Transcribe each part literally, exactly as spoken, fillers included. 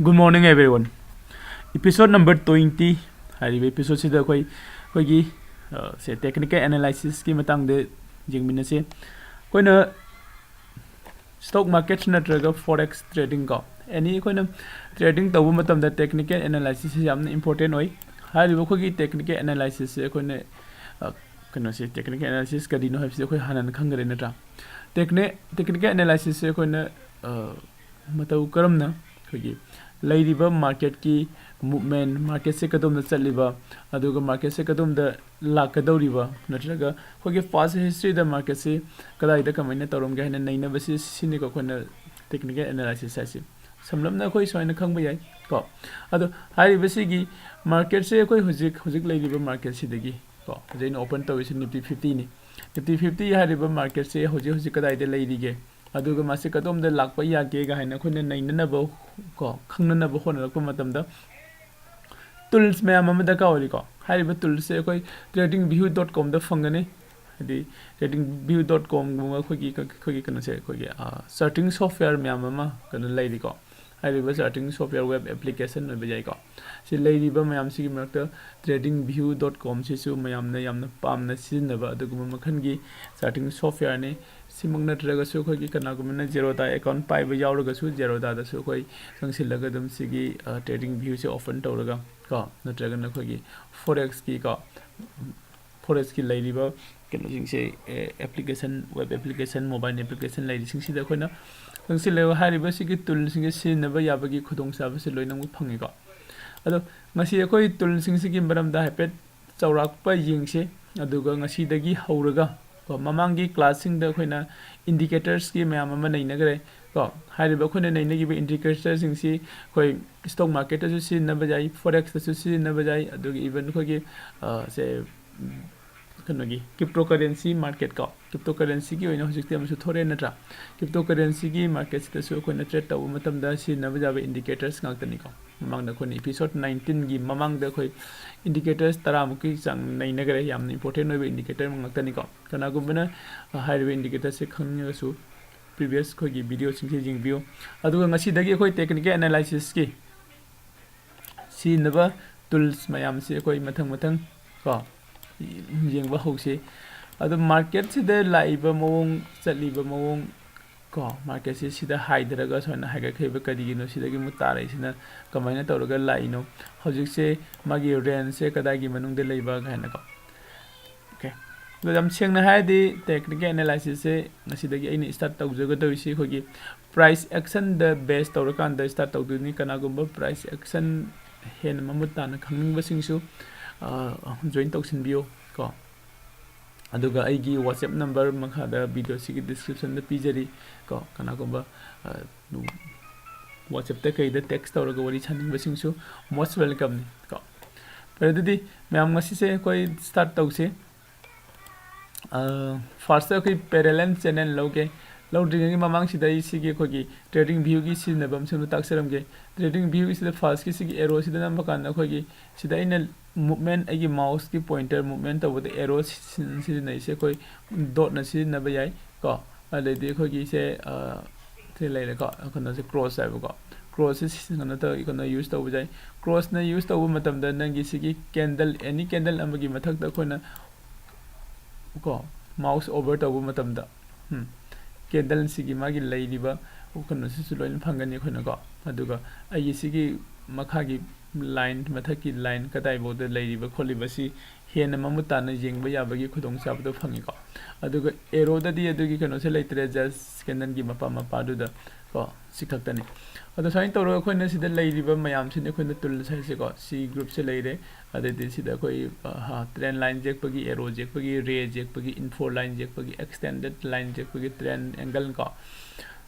Good morning, everyone. Episode number twenty ꯍꯥꯏꯔꯤꯕ episodeꯁꯤꯗ ꯑꯩꯈꯣꯏ, ꯑꯩꯈꯣꯏꯒꯤ, ꯑ, ꯁꯦ, technical analysisꯀꯤ ꯃꯇꯥꯡꯗ ꯌꯦꯡꯃꯤꯟꯅꯁꯤ꯫ ꯑꯩꯈꯣꯏꯅ stock market ꯅꯠꯇ꯭ꯔꯒ forex trading ꯀꯣ, any ꯑꯩꯈꯣꯏꯅ trading ꯇꯧꯕ ꯃꯇꯝꯗ technical analysisꯁꯤ ꯌꯥꯝꯅ important ꯑꯣꯏ꯫ ꯍꯥꯏꯔꯤꯕ ꯑꯩꯈꯣꯏꯒꯤ technical analysisꯁꯦ ꯑꯩꯈꯣꯏꯅ, ꯑ, ꯀꯩꯅꯣꯁꯦ, technical analysis ꯀꯔꯤꯅꯣ ꯍꯥꯏꯕꯁꯤ ꯑꯩꯈꯣꯏ ꯍꯥꯟꯅꯅ ꯈꯪꯒꯗꯣꯏ ꯅꯠꯇ꯭ꯔꯥ? Techni-, technical analysisꯁꯦ ꯑꯩꯈꯣꯏꯅ, ꯑ, ꯃꯇꯧ ꯀꯔꯝꯅ ꯑꯩꯈꯣꯏꯒꯤ ꯂꯩꯔꯤꯕ marketꯀꯤ movement, marketꯁꯦ ꯀꯗꯣꯝꯗ ꯆꯠꯂꯤꯕ, ꯑꯗꯨꯒ marketꯁꯦ ꯀꯗꯣꯝꯗ ꯂꯥꯛꯀꯗꯧꯔꯤꯕ, ꯅꯠꯇ꯭ꯔꯒ ꯑꯩꯈꯣꯏꯒꯤ past historyꯗ marketꯁꯤ ꯀꯗꯥꯏꯗ ꯀꯃꯥꯏꯅ ꯇꯧꯔꯝꯒꯦ ꯍꯥꯏꯅ ꯅꯩꯅꯕꯁꯤ, ꯁꯤꯅꯤꯀꯣ ꯑꯩꯈꯣꯏꯅ technical analysis ꯍꯥꯏꯁꯤ꯫ ꯁꯝꯂꯞꯅ ꯑꯩꯈꯣꯏ ꯁꯨꯃꯥꯏꯅ ꯈꯪꯕ ꯌꯥꯏ ꯀꯣ꯫ ꯑꯗꯣ ꯍꯥꯏꯔꯤꯕꯁꯤꯒꯤ marketꯁꯦ ꯑꯩꯈꯣꯏ ꯍꯧꯖꯤꯛ, ꯍꯧꯖꯤꯛ ꯂꯩꯔꯤꯕ marketꯁꯤꯗꯒꯤ ꯀꯣ, ꯍꯧꯖꯤꯛ ꯑꯩꯅ open ꯇꯧꯔꯤꯁꯤ Nifty fiftyꯅꯤ꯫ Nifty fifty ꯍꯥꯏꯔꯤꯕ marketꯁꯦ ꯍꯧꯖꯤꯛ, ꯍꯧꯖꯤꯛ ꯀꯗꯥꯏꯗ ꯂꯩꯔꯤꯒꯦ? ꯑꯗꯨꯒ ꯃꯥꯁꯦ ꯀꯗꯣꯝꯗ ꯂꯥꯛꯄ ꯌꯥꯒꯦ ꯀꯥꯏꯅ ꯑꯩꯈꯣꯏꯅ ꯅꯩꯅꯅꯕ ꯀꯣ, ꯈꯪꯅꯅꯕ ꯍꯣꯠꯅꯔꯛꯄ ꯃꯇꯝꯗ tools ꯃꯌꯥꯝ ꯑꯃ ꯗꯔꯀꯥꯔ ꯑꯣꯏꯔꯤꯀꯣ꯫ ꯍꯥꯏꯔꯤꯕ toolsꯁꯦ ꯑꯩꯈꯣꯏ trading view dot comꯗ ꯐꯪꯒꯅꯤ꯫ ꯍꯥꯏꯗꯤ trading view dot comꯒꯨꯝꯕ ꯑꯩꯈꯣꯏꯒꯤ, ꯑꯩꯈꯣꯏꯒꯤ ꯀꯩꯅꯣꯁꯦ, ꯑꯩꯈꯣꯏꯒꯤ, ꯑ, charting software ꯃꯌꯥꯝ ꯑꯃ ꯀꯩꯅꯣ ꯂꯩꯔꯤꯀꯣ꯫ ꯍꯥꯏꯔꯤꯕ charting software web application ꯑꯣꯏꯕ ꯌꯥꯏꯀꯣ꯫ ꯁꯤ ꯂꯩꯔꯤꯕ ꯃꯌꯥꯝꯁꯤꯒꯤ ꯃꯔꯛꯇ trading view dot comꯁꯤꯁꯨ ꯃꯌꯥꯝꯅ ꯌꯥꯝꯅ ꯄꯥꯝꯅ ꯁꯤꯖꯤꯟꯅꯕ ꯑꯗꯨꯒꯨꯝꯕ ꯃꯈꯜꯒꯤ charting softwareꯅꯤ꯫ ꯁꯤꯃꯛ ꯅꯠꯇ꯭ꯔꯒꯁꯨ ꯑꯩꯈꯣꯏꯒꯤ ꯀꯅꯥꯒꯨꯝꯕꯅ Zerodha account ꯄꯥꯏꯕ ꯌꯥꯎꯔꯒꯁꯨ Zerodhaꯗꯁꯨ ꯑꯩꯈꯣꯏ ꯆꯪꯁꯤꯜꯂꯒ ꯑꯗꯨꯝ ꯁꯤꯒꯤ, ꯑ, trading viewꯁꯦ open ꯇꯧꯔꯒ ꯀꯣ, ꯅꯠꯇ꯭ꯔꯒꯅ ꯑꯩꯈꯣꯏꯒꯤ forexꯀꯤ ꯀꯣ, forexꯀꯤ ꯂꯩꯔꯤꯕ ꯀꯩꯅꯣꯁꯤꯡꯁꯦ, ꯑꯦ, application, web application, mobile application ꯂꯩꯔꯤꯁꯤꯡꯁꯤꯗ ꯑꯩꯈꯣꯏꯅ ꯆꯪꯁꯤꯜꯂꯒ ꯍꯥꯏꯔꯤꯕ ꯁꯤꯒꯤ toolꯁꯤꯡꯁꯦ ꯁꯤꯖꯤꯟꯅꯕ ꯌꯥꯕꯒꯤ ꯈꯨꯗꯣꯡꯆꯥꯕꯁꯦ ꯂꯣꯏꯅꯃꯛ ꯐꯪꯉꯤꯀꯣ꯫ ꯑꯗꯣ ꯉꯁꯤ ꯑꯩꯈꯣꯏ toolꯁꯤꯡꯁꯤꯒꯤ ꯃꯔꯝꯗ ꯍꯥꯏꯐꯦꯠ ꯆꯥꯎꯔꯥꯛꯄ ꯌꯦꯡꯁꯦ꯫ ꯑꯗꯨꯒ ꯉꯁꯤꯗꯒꯤ ꯍꯧꯔꯒ ꯀꯣ, ꯃꯃꯥꯡꯒꯤ classꯁꯤꯡꯗ ꯑꯩꯈꯣꯏꯅ indicatorsꯀꯤ ꯃꯌꯥꯝ ꯑꯃ ꯅꯩꯅꯈ꯭ꯔꯦ ꯀꯣ꯫ ꯍꯥꯏꯔꯤꯕ ꯑꯩꯈꯣꯏꯅ ꯅꯩꯅꯈꯤꯕ indicatorsꯁꯤꯡꯁꯤ ꯑꯩꯈꯣꯏ stock marketꯇꯁꯨ ꯁꯤꯖꯤꯟꯅꯕ ꯌꯥꯏ, forexꯇꯁꯨ ꯁꯤꯖꯤꯟꯅꯕ ꯌꯥꯏ, ꯑꯗꯨꯒ even ꯑꯩꯈꯣꯏꯒꯤ, ꯑ, ꯁꯦ, ꯎꯝ, ꯀꯩꯅꯣꯒꯤ cryptocurrency market ꯀꯣ, cryptocurrencyꯒꯤ ꯑꯣꯏꯅ ꯍꯧꯖꯤꯛꯇꯤ ꯑꯃꯁꯨ ꯊꯣꯛꯂꯛꯑꯦ ꯅꯠꯇ꯭ꯔꯥ? Cryptocurrencyꯒꯤ marketꯁꯤꯗꯁꯨ ꯑꯩꯈꯣꯏꯅ trade ꯇꯧꯕ ꯃꯇꯝꯗ ꯁꯤꯖꯤꯟꯅꯕ ꯌꯥꯕ indicators ꯉꯥꯛꯇꯅꯤꯀꯣ꯫ ꯃꯃꯥꯡꯗ ꯑꯩꯈꯣꯏꯅ episode nineteenꯒꯤ ꯃꯃꯥꯡꯗ ꯑꯩꯈꯣꯏ indicators ꯇꯔꯥꯃꯨꯛꯀꯤ ꯆꯥꯡ ꯅꯩꯅꯈ꯭ꯔꯦ꯫ ꯌꯥꯝꯅ important ꯑꯣꯏꯕ indicator ꯉꯥꯛꯇꯅꯤꯀꯣ꯫ ꯀꯅꯥꯒꯨꯝꯕꯅ, ꯑ, ꯍꯥꯏꯔꯤꯕ indicatorꯁꯦ ꯈꯪꯅꯤꯡꯉꯒꯁꯨ previous ꯑꯩꯈꯣꯏꯒꯤ videoꯁꯤꯡꯁꯦ ꯌꯦꯡꯕꯤꯌꯨ꯫ ꯑꯗꯨꯒ ꯉꯁꯤꯗꯒꯤ ꯑꯩꯈꯣꯏ technical analysisꯀꯤ ꯁꯤꯖꯤꯟꯅꯕ tools ꯃꯌꯥꯝꯁꯤ ꯑꯩꯈꯣꯏ ꯃꯊꯪ ꯃꯊꯪ ꯀꯣ ꯌꯦꯡꯕ ꯍꯧꯁꯤ꯫ ꯑꯗꯣ marketꯁꯤꯗ ꯂꯥꯛꯏꯕ ꯃꯑꯣꯡ, ꯆꯠꯂꯤꯕ ꯃꯑꯣꯡ ꯀꯣ, marketꯁꯤ ꯁꯤꯗ ꯍꯥꯏꯊꯔꯒ ꯁꯨꯃꯥꯏꯅ ꯍꯥꯏꯒꯠꯈ꯭ꯔꯤꯕ ꯀꯔꯤꯒꯤꯅꯣ, ꯁꯤꯗꯒꯤ ꯑꯃꯨꯛ ꯇꯥꯔꯛꯏꯁꯤꯅ ꯀꯃꯥꯏꯅ ꯇꯧꯔꯒ ꯂꯥꯛꯏꯅꯣ, ꯍꯧꯖꯤꯛꯁꯦ ꯃꯥꯒꯤ rangeꯁꯦ ꯀꯗꯥꯏꯒꯤ ꯃꯅꯨꯡꯗ ꯂꯩꯕ ꯀꯥꯏꯅꯀꯣ꯫ Okay, ꯑꯗꯣ ꯌꯥꯝ ꯁꯦꯡꯅ ꯍꯥꯏꯔꯗꯤ technical analysisꯁꯦ ꯉꯁꯤꯗꯒꯤ ꯑꯩꯅ start ꯇꯧꯖꯒꯗꯧꯔꯤꯁꯤ ꯑꯩꯈꯣꯏꯒꯤ price actionꯗ base ꯇꯧꯔꯀꯥꯟꯗ start ꯇꯧꯗꯣꯏꯅꯤ꯫ ꯀꯅꯥꯒꯨꯝꯕ price action ꯍꯦꯟꯅ ꯃꯃꯨꯠ ꯇꯥꯅ ꯈꯪꯅꯤꯡꯕꯁꯤꯡꯁꯨ, ꯑ, join ꯇꯧꯁꯤꯟꯕꯤꯌꯨ ꯀꯣ꯫ ꯑꯗꯨꯒ ꯑꯩꯒꯤ WhatsApp number ꯃꯈꯥꯗ videoꯁꯤꯒꯤ descriptionꯗ ꯄꯤꯖꯔꯤ ꯀꯣ꯫ ꯀꯅꯥꯒꯨꯝꯕ, ꯑ, WhatsAppꯇ ꯀꯩꯗ text ꯇꯧꯔꯒ ꯋꯥꯔꯤ ꯁꯥꯅꯤꯡꯕꯁꯤꯡꯁꯨ most welcomeꯅꯤ ꯀꯣ꯫ ꯐꯔꯦ, ꯑꯗꯨꯗꯤ ꯃꯌꯥꯝ ꯉꯁꯤꯁꯦ ꯑꯩꯈꯣꯏ start ꯇꯧꯁꯦ꯫ ꯑ, firstꯇ ꯑꯩꯈꯣꯏ parallel channel ꯂꯧꯒꯦ꯫ ꯂꯧꯗ꯭ꯔꯤꯉꯩꯒꯤ ꯃꯃꯥꯡꯁꯤꯗ ꯑꯩ ꯁꯤꯒꯤ ꯑꯩꯈꯣꯏꯒꯤ TradingViewꯒꯤ ꯁꯤꯖꯤꯟꯅꯕ ꯑꯃꯁꯨ ꯇꯥꯛꯆꯔꯝꯒꯦ꯫ TradingViewꯒꯤꯁꯤꯗ firstꯀꯤ ꯁꯤꯒꯤ arrowꯁꯤꯗ ꯅꯝꯕ ꯀꯥꯟꯗ ꯑꯩꯈꯣꯏꯒꯤ ꯁꯤꯗ ꯑꯩꯅ movement, ꯑꯩꯒꯤ mouseꯀꯤ pointer movement ꯇꯧꯕꯗ arrow ꯁꯤ-, ꯁꯤ-, ꯁꯤꯖꯤꯟꯅꯩꯁꯦ ꯑꯩꯈꯣꯏ dotꯅ ꯁꯤꯖꯤꯟꯅꯕ ꯌꯥꯏ ꯀꯣ꯫ ꯑꯗꯩꯗꯤ ꯑꯩꯈꯣꯏꯒꯤꯁꯦ, ꯑ, ꯁꯤ ꯂꯩꯔꯦꯀꯣ, ꯀꯩꯅꯣꯁꯦ cross ꯍꯥꯏꯕꯀꯣ꯫ Crossꯁꯦ ꯁꯤ-, ꯀꯩꯅꯣ ꯇꯧ-, ꯀꯩꯅꯣ use ꯇꯧꯕ ꯌꯥꯏ꯫ Crossꯅ use ꯇꯧꯕ ꯃꯇꯝꯗ ꯅꯪꯒꯤ ꯁꯤꯒꯤ candle, any candle ꯑꯃꯒꯤ ꯃꯊꯛꯇ ꯑꯩꯈꯣꯏꯅ ꯀꯣ, mouse over ꯇꯧꯕ ꯃꯇꯝꯗ, ꯎꯝ, candleꯁꯤꯒꯤ ꯃꯥꯒꯤ ꯂꯩꯔꯤꯕ ꯀꯩꯅꯣꯁꯤꯁꯨ ꯂꯣꯏꯅ ꯐꯪꯒꯅꯤ ꯑꯩꯈꯣꯏꯅꯀꯣ꯫ ꯑꯗꯨꯒ ꯑꯩꯒꯤ ꯁꯤꯒꯤ ꯃꯈꯥꯒꯤ line, ꯃꯊꯛꯀꯤ line ꯀꯗꯥꯏꯐꯥꯎꯗ ꯂꯩꯔꯤꯕ ꯈꯣꯠꯂꯤꯕꯁꯤ ꯍꯦꯟꯅ ꯃꯃꯨꯠ ꯇꯥꯅ ꯌꯦꯡꯕ ꯌꯥꯕꯒꯤ ꯈꯨꯗꯣꯡꯆꯥꯕꯗꯣ ꯐꯪꯉꯤꯀꯣ꯫ ꯑꯗꯨꯒ arrowꯗꯗꯤ ꯑꯗꯨꯒꯤ ꯀꯩꯅꯣꯁꯦ ꯂꯩꯇ꯭ꯔꯦ, just candleꯒꯤ ꯃꯄꯥ ꯃꯄꯥꯗꯨꯗ ꯀꯣ, ꯁꯤ ꯈꯛꯇꯅꯤ꯫ ꯑꯗꯣ ꯁꯨꯃꯥꯏꯅ ꯇꯧꯔꯒ ꯑꯩꯈꯣꯏꯅ ꯁꯤꯗ ꯂꯩꯔꯤꯕ ꯃꯌꯥꯝꯁꯤꯅꯤ ꯑꯩꯈꯣꯏꯅ tools ꯍꯥꯏꯁꯦꯀꯣ꯫ ꯁꯤ groupꯁꯦ ꯂꯩꯔꯦ, ꯑꯗꯩꯗꯤ ꯁꯤꯗ ꯑꯩꯈꯣꯏ, ꯑ, ꯍꯥ, trend line ꯌꯦꯛꯄꯒꯤ, arrow ꯌꯦꯛꯄꯒꯤ, ray ꯌꯦꯛꯄꯒꯤ, info line ꯌꯦꯛꯄꯒꯤ, extended line ꯌꯦꯛꯄꯒꯤ, trend angle ꯀꯣ꯫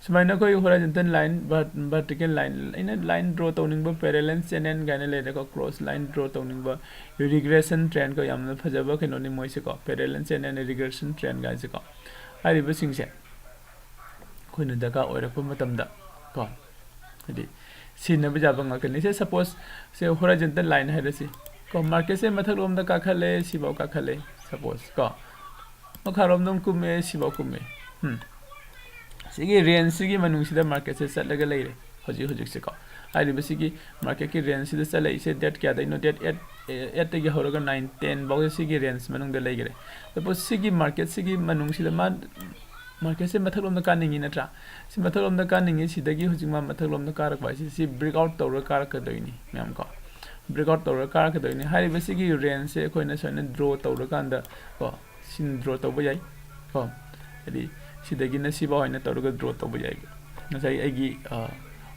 ꯁꯨꯃꯥꯏꯅ ꯑꯩꯈꯣꯏ horizontal line, vert-, vertical line, ꯑꯩꯅ line draw ꯇꯧꯅꯤꯡꯕ, parallel channel ꯀꯥꯏꯅ ꯂꯩꯔꯦꯀꯣ, cross line draw ꯇꯧꯅꯤꯡꯕ, regression trend ꯀꯣ, ꯌꯥꯝꯅ ꯐꯖꯕ ꯀꯩꯅꯣꯅꯤ ꯃꯣꯏꯁꯦꯀꯣ, parallel channel, regression trend ꯀꯥꯏꯁꯦꯀꯣ꯫ ꯍꯥꯏꯔꯤꯕꯁꯤꯡꯁꯦ ꯑꯩꯈꯣꯏꯅ ꯗꯔꯀꯥꯔ ꯑꯣꯏꯔꯛꯄ ꯃꯇꯝꯗ ꯀꯣ, ꯍꯥꯏꯗꯤ ꯁꯤꯖꯤꯟꯅꯕ ꯌꯥꯕ ꯉꯥꯛꯇꯅꯤ꯫ ꯁꯦ suppose ꯁꯦ horizontal line ꯍꯥꯏꯔꯁꯤ ꯀꯣ, marketꯁꯦ ꯃꯊꯛꯂꯣꯝꯗ ꯀꯥꯈꯠꯂꯦ, ꯁꯤꯐꯥꯎ ꯀꯥꯈꯠꯂꯦ suppose ꯀꯣ, ꯃꯈꯥꯔꯣꯝꯗ ꯑꯃꯨꯛ ꯀꯨꯝꯃꯦ, ꯁꯤꯐꯥꯎ ꯀꯨꯝꯃꯦ꯫ ꯎꯝ꯫ ꯁꯤꯒꯤ ꯔꯦꯟꯖꯁꯤꯒꯤ ꯃꯅꯨꯡꯁꯤꯗ ꯃꯥꯔꯀꯦꯠꯁꯦ ꯆꯠꯂꯒ ꯂꯩꯔꯦ ꯍꯧꯖꯤꯛ ꯍꯧꯖꯤꯛꯁꯦꯀꯣ꯫ ꯍꯥꯏꯔꯤꯕ ꯁꯤꯒꯤ ꯃꯥꯔꯀꯦꯠꯀꯤ ꯔꯦꯟꯖꯁꯤꯗ ꯆꯠꯂꯛꯏꯁꯦ ꯗꯦꯠ ꯀꯌꯥꯗꯩꯅꯣ? ꯗꯦꯠ ꯑꯦꯠ, ꯑꯦꯠꯇꯒꯤ ꯍꯧꯔꯒ ꯅꯥꯏꯟ, ꯇꯦꯟ ꯐꯥꯎꯁꯦ ꯁꯤꯒꯤ ꯔꯦꯟꯖ ꯃꯅꯨꯡꯗ ꯂꯩꯈꯔꯦ꯫ ꯁꯄꯣꯁ ꯁꯤꯒꯤ ꯃꯥꯔꯀꯦꯠꯁꯤꯒꯤ ꯃꯅꯨꯡꯁꯤꯗ ꯃꯥ ꯃꯥꯔꯀꯦꯠꯁꯦ ꯃꯊꯛꯂꯣꯝꯗ ꯀꯥꯅꯤꯡꯉꯤ ꯅꯠꯇ꯭ꯔꯥ? ꯁꯤ ꯃꯊꯛꯂꯣꯝꯗ ꯀꯥꯅꯤꯡꯉꯤ, ꯁꯤꯗꯒꯤ ꯍꯧꯖꯤꯛ ꯃꯥ ꯃꯊꯛꯂꯣꯝꯗ ꯀꯥꯔꯛꯄ ꯍꯥꯏꯁꯦ ꯁꯤ ꯕ꯭ꯔꯦꯛ ꯑꯥꯎꯠ ꯇꯧꯔꯒ ꯀꯥꯔꯛꯀꯗꯣꯏꯅꯤ ꯃꯌꯥꯝ ꯀꯣ꯫ ꯕ꯭ꯔꯦꯛ ꯑꯥꯎꯠ ꯇꯧꯔꯒ ꯀꯥꯔꯛꯀꯗꯣꯏꯅꯤ꯫ ꯍꯥꯏꯔꯤꯕ ꯁꯤꯒꯤ ꯔꯦꯟꯖꯁꯦ ꯑꯩꯈꯣꯏꯅ ꯁꯨꯃꯥꯏꯅ ꯗ꯭ꯔꯣ ꯇꯧꯔꯀꯥꯟꯗ ꯀꯣ, ꯁꯤꯅ ꯗ꯭ꯔꯣ ꯇꯧꯕ ꯌꯥꯏ ꯀꯣ꯫ ꯍꯥꯏꯗꯤ ꯁꯤꯗꯒꯤꯅ ꯁꯤꯐꯥꯎ ꯍꯥꯏꯅ ꯇꯧꯔꯒ ꯗ꯭ꯔꯣ ꯇꯧꯕ ꯌꯥꯏ꯫ ꯉꯁꯥꯏ ꯑꯩꯒꯤ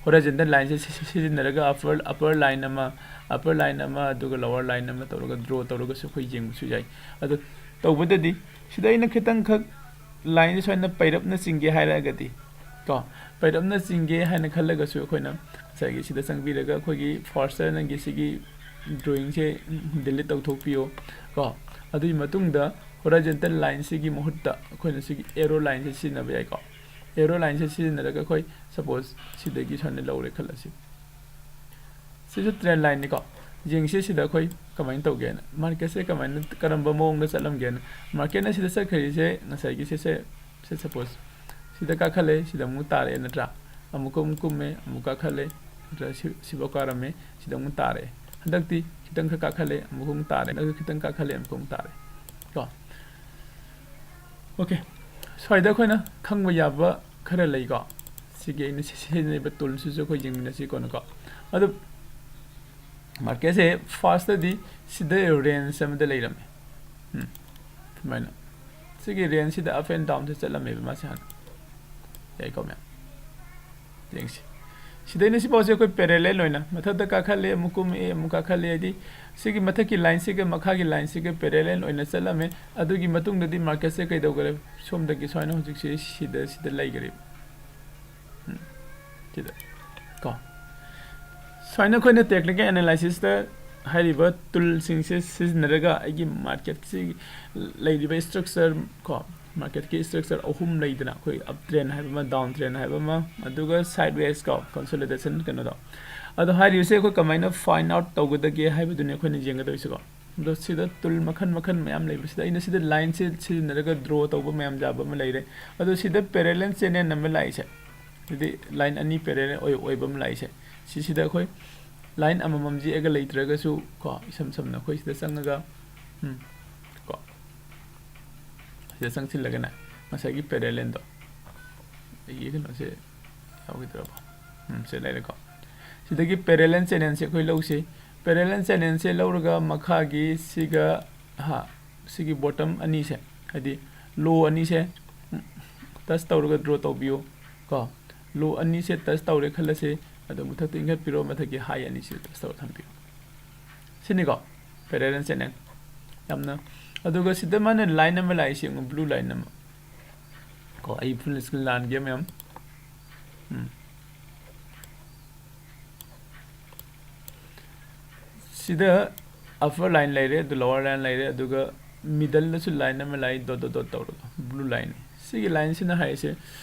ꯍꯣꯔꯥꯏꯖꯟꯇꯦꯜ ꯂꯥꯏꯟꯁꯦ ꯁꯤ-, ꯁꯤ-, ꯁꯤꯖꯤꯟꯅꯔꯒ ꯑꯄꯔ, ꯑꯄꯔ ꯂꯥꯏꯟ ꯑꯃ, ꯑꯄꯔ ꯂꯥꯏꯟ ꯑꯃ, ꯑꯗꯨꯒ ꯂꯣꯋꯔ ꯂꯥꯏꯟ ꯑꯃ ꯇꯧꯔꯒ ꯗ꯭ꯔꯣ ꯇꯧꯔꯒꯁꯨ ꯑꯩꯈꯣꯏ ꯌꯦꯡꯕꯁꯨ ꯌꯥꯏ꯫ ꯑꯗꯣ ꯇꯧꯕꯗꯗꯤ ꯁꯤꯗ ꯑꯩꯅ ꯈꯤꯇꯪꯈꯛ ꯂꯥꯏꯟꯁꯦ ꯁꯨꯃꯥꯏꯅ ꯄꯩꯔꯞꯅ ꯆꯤꯡꯒꯦ ꯍꯥꯏꯔꯒꯗꯤ ꯀꯣ, ꯄꯩꯔꯞꯅ ꯆꯤꯡꯒꯦ ꯍꯥꯏꯅ ꯈꯜꯂꯒꯁꯨ ꯑꯩꯈꯣꯏꯅ ꯉꯁꯥꯏꯒꯤ ꯁꯤꯗ ꯆꯪꯕꯤꯔꯒ ꯑꯩꯈꯣꯏꯒꯤ ꯐꯥꯔꯁꯇ ꯅꯪꯒꯤ ꯁꯤꯒꯤ ꯗ꯭ꯔꯣꯌꯤꯡꯁꯦ ꯗꯤꯂꯤꯠ ꯇꯧꯊꯣꯛꯄꯤꯌꯣ ꯀꯣ꯫ ꯑꯗꯨꯒꯤ ꯃꯇꯨꯡꯗ ꯍꯣꯔꯥꯏꯖꯟꯇꯦꯜ ꯂꯥꯏꯟꯁꯤꯒꯤ ꯃꯍꯨꯠꯇ ꯑꯩꯈꯣꯏꯅ ꯁꯤꯒꯤ ꯑꯦꯔꯣ ꯂꯥꯏꯟꯁꯦ ꯁꯤꯖꯤꯟꯅꯕ ꯌꯥꯏꯀꯣ꯫ ꯑꯦꯔꯣ ꯂꯥꯏꯟꯁꯦ ꯁꯤꯖꯤꯟꯅꯔꯒ ꯑꯩꯈꯣꯏ ꯁꯄꯣꯁ ꯁꯤꯗꯒꯤ ꯁꯨꯃꯥꯏꯅ ꯂꯧꯔꯦ ꯈꯜꯂꯁꯤ꯫ ꯁꯤꯁꯨ ꯇ꯭ꯔꯦꯟ ꯂꯥꯏꯟꯅꯤꯀꯣ꯫ ꯌꯦꯡꯁꯤ ꯁꯤꯗ ꯑꯩꯈꯣꯏ ꯀꯃꯥꯏꯅ ꯇꯧꯒꯦꯅ, ꯃꯥꯔꯀꯦꯠꯁꯦ ꯀꯃꯥꯏꯅ, ꯀꯔꯝꯕ ꯃꯑꯣꯡꯗ ꯆꯠꯂꯝꯒꯦꯅ꯫ ꯃꯥꯔꯀꯦꯠꯅ ꯁꯤꯗ ꯆꯠꯈ꯭ꯔꯤꯁꯦ ꯉꯁꯥꯏꯒꯤ ꯁꯤꯁꯦ, ꯁꯤ ꯁꯄꯣꯁ ꯁꯤꯗ ꯀꯥꯈꯠꯂꯦ, ꯁꯤꯗ ꯑꯃꯨꯛ ꯇꯥꯔꯛꯑꯦ ꯅꯠꯇ꯭ꯔꯥ? ꯑꯃꯨꯛꯀ ꯑꯃꯨꯛ ꯀꯨꯝꯃꯦ, ꯑꯃꯨꯛ ꯀꯥꯈꯠꯂꯦ ꯅꯠꯇ꯭ꯔꯥ? ꯁꯤ, ꯁꯤꯐꯥꯎ ꯀꯥꯔꯝꯃꯦ, ꯁꯤꯗ ꯑꯃꯨꯛ ꯇꯥꯔꯛꯑꯦ꯫ ꯍꯟꯗꯛꯇꯤ ꯈꯤꯇꯪ ꯈꯔ ꯀꯥꯈꯠꯂꯦ, ꯑꯃꯨꯛ ꯑꯃꯨꯛ ꯇꯥꯔꯦ, ꯍꯟꯗꯛꯇꯤ ꯈꯤꯇꯪ ꯀꯥꯈꯠꯂꯦ, ꯑꯃꯨꯛ ꯑꯃꯨꯛ ꯇꯥꯔꯦ ꯀꯣ꯫ ꯑꯣꯀꯦ, ꯁ꯭ꯋꯥꯏꯗ ꯑꯩꯈꯣꯏꯅ ꯈꯪꯕ ꯌꯥꯕ ꯈꯔ ꯂꯩꯀꯣ꯫ ꯁꯤꯒꯤ ꯑꯩꯅ ꯁꯤ-, ꯁꯤꯖꯤꯟꯅꯔꯤꯕ ꯇꯨꯜꯁꯤꯁꯨ ꯑꯩꯈꯣꯏ ꯌꯦꯡꯃꯤꯟꯅꯁꯤ ꯀꯣꯟꯅꯀꯣ꯫ ꯑꯗꯨ ꯃꯥꯔꯀꯦꯠꯁꯦ ꯐꯥꯔꯁꯇꯗꯤ ꯁꯤꯗ ꯔꯦꯟꯖ ꯑꯃꯗ ꯂꯩꯔꯝꯃꯦ꯫ ꯎꯝ, ꯁꯨꯃꯥꯏꯅ ꯁꯤꯒꯤ ꯔꯦꯟꯖꯁꯤꯗ ꯑꯞ ꯑꯦꯟ ꯗꯥꯎꯟꯁꯦ ꯆꯠꯂꯝꯃꯦꯕ ꯃꯥꯁꯦ ꯍꯥꯟꯅ꯫ ꯌꯥꯏꯀꯣ ꯃꯌꯥꯝ? ꯌꯦꯡꯁꯤ꯫ ꯁꯤꯗꯩꯅ ꯁꯤꯐꯥꯎꯁꯦ ꯑꯩꯈꯣꯏ ꯄꯦꯔꯦꯂꯦꯜ ꯑꯣꯏꯅ ꯃꯊꯛꯇ ꯀꯥꯈꯠꯂꯦ, ꯑꯃꯨꯛ ꯀꯨꯝꯃꯛꯑꯦ, ꯑꯃꯨꯛ ꯀꯥꯈꯠꯂꯦ, ꯍꯥꯏꯗꯤ ꯁꯤꯒꯤ ꯃꯊꯛꯀꯤ ꯂꯥꯏꯟꯁꯤꯒ ꯃꯈꯥꯒꯤ ꯂꯥꯏꯟꯁꯤꯒ ꯄꯦꯔꯦꯂꯦꯜ ꯑꯣꯏꯅ ꯆꯠꯂꯝꯃꯦ꯫ ꯑꯗꯨꯒꯤ ꯃꯇꯨꯡꯗꯗꯤ ꯃꯥꯔꯀꯦꯠꯁꯦ ꯀꯩꯗꯧꯈꯔꯦ? ꯁꯣꯝꯗꯒꯤ ꯁꯨꯃꯥꯏꯅ ꯍꯧꯖꯤꯛꯁꯦ ꯁꯤꯗ, ꯁꯤꯗ ꯂꯩꯈꯔꯦ꯫ ꯎꯝ, ꯁꯤꯗ ꯀꯣ꯫ ꯁꯨꯃꯥꯏꯅ ꯑꯩꯈꯣꯏꯅ ꯇꯦꯛꯅꯤꯀꯦꯜ ꯑꯦꯅꯥꯂꯥꯏꯁꯤꯁꯇ ꯍꯥꯏꯔꯤꯕ ꯇꯨꯜꯁꯤꯡꯁꯦ ꯁꯤꯖꯤꯟꯅꯔꯒ ꯑꯩꯒꯤ ꯃꯥꯔꯀꯦꯠꯁꯤ ꯂꯩꯔꯤꯕ ꯏꯁꯇ꯭ꯔꯛꯆꯔ ꯀꯣ, ꯃꯥꯔꯀꯦꯠꯀꯤ ꯏꯁꯇ꯭ꯔꯛꯆꯔ ꯑꯍꯨꯝ ꯂꯩꯗꯅ, ꯑꯩꯈꯣꯏ ꯑꯞ ꯇ꯭ꯔꯦꯟ ꯍꯥꯏꯕ ꯑꯃ, ꯗꯥꯎꯟ ꯇ꯭ꯔꯦꯟ ꯍꯥꯏꯕ ꯑꯃ, ꯑꯗꯨꯒ ꯁꯥꯏꯠ ꯋꯦꯁ ꯀꯣ, ꯀꯟꯁꯣꯂꯤꯗꯦꯁꯟ ꯀꯩꯅꯣꯗꯣ꯫ ꯑꯗꯣ ꯍꯥꯏꯔꯤꯕꯁꯦ ꯑꯩꯈꯣꯏ ꯀꯃꯥꯏꯅ ꯐꯥꯏꯟ ꯑꯥꯎꯠ ꯇꯧꯒꯗꯒꯦ ꯍꯥꯏꯕꯗꯨꯅꯤ ꯑꯩꯈꯣꯏꯅ ꯌꯦꯡꯒꯗꯧꯔꯤꯁꯤꯀꯣ꯫ ꯑꯗꯣ ꯁꯤꯗ ꯇꯨꯜ ꯃꯈꯜ ꯃꯈꯜ ꯃꯌꯥꯝ ꯂꯩꯕꯁꯤꯗ ꯑꯩꯅ ꯁꯤꯗ ꯂꯥꯏꯟꯁꯦ ꯁꯤꯖꯤꯟꯅꯔꯒ ꯗ꯭ꯔꯣ ꯇꯧꯕ ꯃꯌꯥꯝ ꯌꯥꯕ ꯑꯃ ꯂꯩꯔꯦ꯫ ꯑꯗꯣ ꯁꯤꯗ ꯄꯦꯔꯦꯂꯦꯜ ꯆꯦꯅꯦꯜ ꯑꯃ ꯂꯥꯛꯏꯁꯦ, ꯍꯥꯏꯗꯤ ꯂꯥꯏꯟ ꯑꯅꯤ ꯄꯦꯔꯦꯂꯦꯜ ꯑꯣꯏ ꯑꯣꯏꯕ ꯑꯃ ꯂꯥꯛꯏꯁꯦ, ꯁꯤꯁꯤꯗ ꯑꯩꯈꯣꯏ ꯂꯥꯏꯟ ꯑꯃꯃꯝ ꯌꯦꯛꯑꯒ ꯂꯩꯇ꯭ꯔꯒꯁꯨ ꯀꯣ, ꯏꯁꯝ ꯁꯝꯅ ꯑꯩꯈꯣꯏ ꯁꯤꯗ ꯆꯪꯉꯒ, ꯎꯝ, ꯀꯣ, ꯁꯤꯗ ꯆꯪꯁꯤꯜꯂꯒꯅꯦ ꯉꯁꯥꯏꯒꯤ ꯄꯦꯔꯦꯂꯦꯜꯗꯣ, ꯑꯩꯒꯤ ꯀꯩꯅꯣꯁꯦ ꯌꯥꯎꯈꯤꯗ꯭ꯔꯕꯣ? ꯎꯝ, ꯁꯤ ꯂꯩꯔꯦꯀꯣ꯫ ꯁꯤꯗꯒꯤ ꯄꯦꯔꯦꯂꯦꯜ ꯆꯦꯅꯦꯜꯁꯦ ꯑꯩꯈꯣꯏ ꯂꯧꯁꯤ꯫ ꯄꯦꯔꯦꯂꯦꯜ ꯆꯦꯅꯦꯜꯁꯦ ꯂꯧꯔꯒ ꯃꯈꯥꯒꯤ ꯁꯤꯒ, ꯍꯥ, ꯁꯤꯒꯤ ꯕꯣꯇꯝ ꯑꯅꯤꯁꯦ, ꯍꯥꯏꯗꯤ ꯂꯣ ꯑꯅꯤꯁꯦ ꯇꯆ ꯇꯧꯔꯒ ꯗ꯭ꯔꯣ ꯇꯧꯕꯤꯌꯨ ꯀꯣ꯫ ꯂꯣ ꯑꯅꯤꯁꯦ ꯇꯆ ꯇꯧꯔꯦ ꯈꯜꯂꯁꯤ, ꯑꯗꯣ ꯃꯊꯛꯇ ꯏꯟꯈꯠꯄꯤꯔꯣ, ꯃꯊꯛꯀꯤ ꯍꯥꯏ ꯑꯅꯤꯁꯤ ꯇꯆ ꯇꯧꯔ ꯊꯝꯕꯤꯌꯨ꯫ ꯁꯤꯅꯤꯀꯣ ꯄꯦꯔꯦꯂꯦꯜ ꯆꯦꯅꯦꯜ꯫ ꯌꯥꯝꯅ, ꯑꯗꯨꯒ ꯁꯤꯗ ꯃꯥꯅ ꯂꯥꯏꯟ ꯑꯃ ꯂꯥꯛꯏꯁꯤ ꯌꯦꯡꯉꯨ, ꯕ꯭ꯂꯨ ꯂꯥꯏꯟ ꯑꯃ ꯀꯣ꯫ ꯑꯩ ꯐꯨꯜ ꯁ꯭ꯀ꯭ꯔꯤꯟ ꯂꯥꯟꯒꯦ ꯃꯌꯥꯝ꯫ ꯎꯝ꯫ ꯁꯤꯗ ꯑꯞꯄꯔ ꯂꯥꯏꯟ ꯂꯩꯔꯦ, ꯑꯗꯨ ꯂꯣꯋꯔ ꯂꯥꯏꯟ ꯂꯩꯔꯦ, ꯑꯗꯨꯒ ꯃꯤꯗꯜꯗꯁꯨ ꯂꯥꯏꯟ ꯑꯃ ꯂꯥꯛꯏ, ꯗꯣꯠ ꯗꯣꯠ ꯗꯣꯠ ꯇꯧꯔꯒ ꯕ꯭ꯂꯨ ꯂꯥꯏꯟ꯫ ꯁꯤꯒꯤ ꯂꯥꯏꯟꯁꯤꯅ ꯍꯥꯏꯔꯤꯁꯦ